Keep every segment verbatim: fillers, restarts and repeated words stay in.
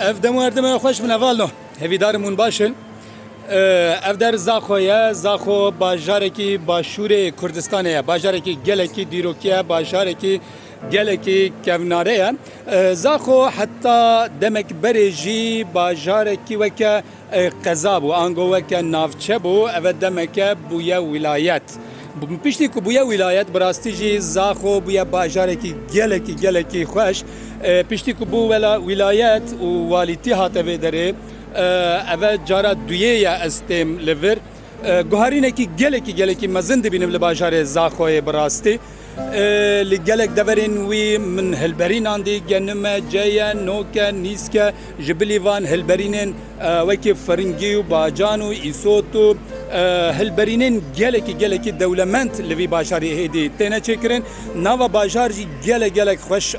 Ev dem û erdemê xweş bin hevalno. Hêvîdarim hûn baş in. Ev der Zaxo ye. Zaxo bajarekî başûrê Kurdistanê ye. Bajarekî gelekî dîrokî ye. Bajarekî gelekî kevnare ye. Zaxo heta demek berê jî bajarekî weke qeza bû, ango weke navçe bû, eve demeke bûye wîlayet. Piştî ku bûye wîlayet, bi rastî jî Zaxo bûye bajarekî gelekî, gelekî xweş. Piştî ku bû wela wîlayet û walîtî hate vê derê, eve cara duyê ye ez têm li vir. Guharînekî gelekî, gelekî mezin dibînim li bajarê Zaxoyê bi rastî. Li gelek deverên wî min hilberînan dî, genime, ceye, noke, nîske, ji bilî van hilberînên, e, wekî firingî û bacan û îsot û, e, hilberînên gelekî, gelekî dewlemend li vî bajarî hêdî têne çêkirin. Nava bajar jî gelek, gelek xweş, e,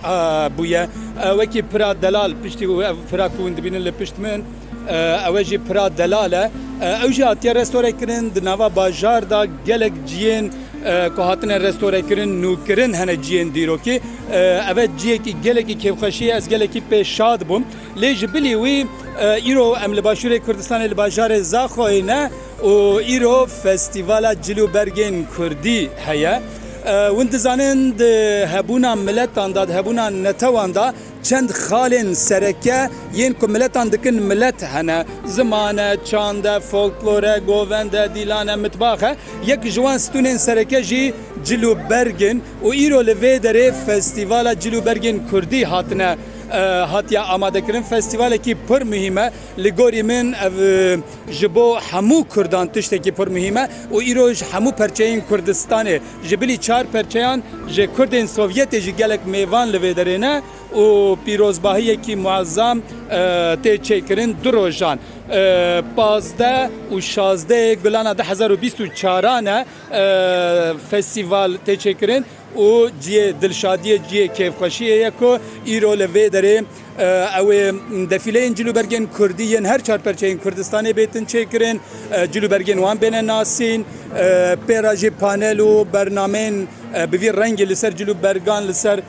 bûye. E, wekî pira delal, piştî ev pira ku hûn dibînin li pişt min, e, ew jî pira delal e. E, ew jî hatiye restore kirin. Di nava bajar de gelek ciyên, e, ku hatine restore kirin, nûkirin hene ciyên dîrokî. E, eve ciyekî gelekî kêfxweşî ye, ez gelekî pê şad bûm. Lê ji bilî wî, e, îro em li Başûrê Kurdistanê li bajarê Zaxoyê ne û îro Festîvala Cil û Bergên Kurdî heye. E, hûn dizanin di hebûna miletan de, di hebûna netewan de çend xalên sereke yên ku miletan dikin milet hene. Ziman e, çand e, folklor e, govend e, dîlan e, mitbax e. Yek ji wan stûnên sereke jî cil û berg in û îro li vê derê Festîvala Cil û Bergên Kurdî hatine, e, hatiye amadekirin. Festîvalekî pir muhîm e. Li gorî min ev, e, ji bo hemû Kurdan tiştekî pir muhîm e û îro ji hemû perçeyên Kurdistanê, ji bilî çar perçeyan ji Kurdên Sovyetê jî gelek mêvan li vê derê ne û pîrozbahiyekî muezzam, e, tê çêkirin du rojan. E, pazdeh û şazdehê Gulana du hezar û bîst û çaran e, e, festîval tê çêkirin û ciyê dilşadiyê, ciyê kêfxweşiyê ye ku îro li vê derê, e, ew ê defîleyên cil û bergên kurdî yên her çar perçeyên Kurdistanê bêtin çêkirin, e, cil û bergên wan bêne nasîn, e, pê re jî panel û bernameyên, e, bi vî rengî li ser cil û bergan, li ser, e,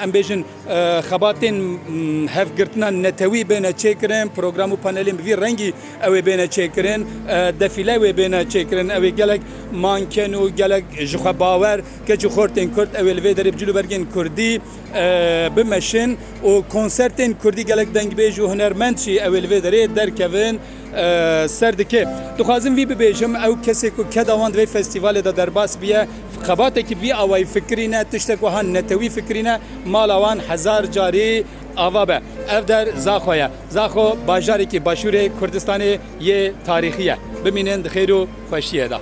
em bêjin, e, xebatên, m, hevgirtina netewî bêne çêkirin, program û panelên bi vî rengî ew ê bêne çêkirin, e, defîle wê bêne çêkirin, ew ê gelek manken û gelek jixwebawer, keç û xortên kurd, ew ê li vê derê bi cil û bergên kurdî, e, bimeşin û konsertên kurdî, gelek dengbêj û hunermend jî ew ê li vê derê derkevin, e, ser dikê. Dixwazim vî bibêjim, ew kesê ku keda wan di vê festîvalê de derbas biye, xebatekî vî awayî fikirîne, tiştek wiha netewî fikirîne, mala wan hezar carî ava be. Ev der Zaxo ye. Zaxo bajarekî başûrê Kurdistanê yê tarîxî ye. Bimînin di xêr û xweşiyê de.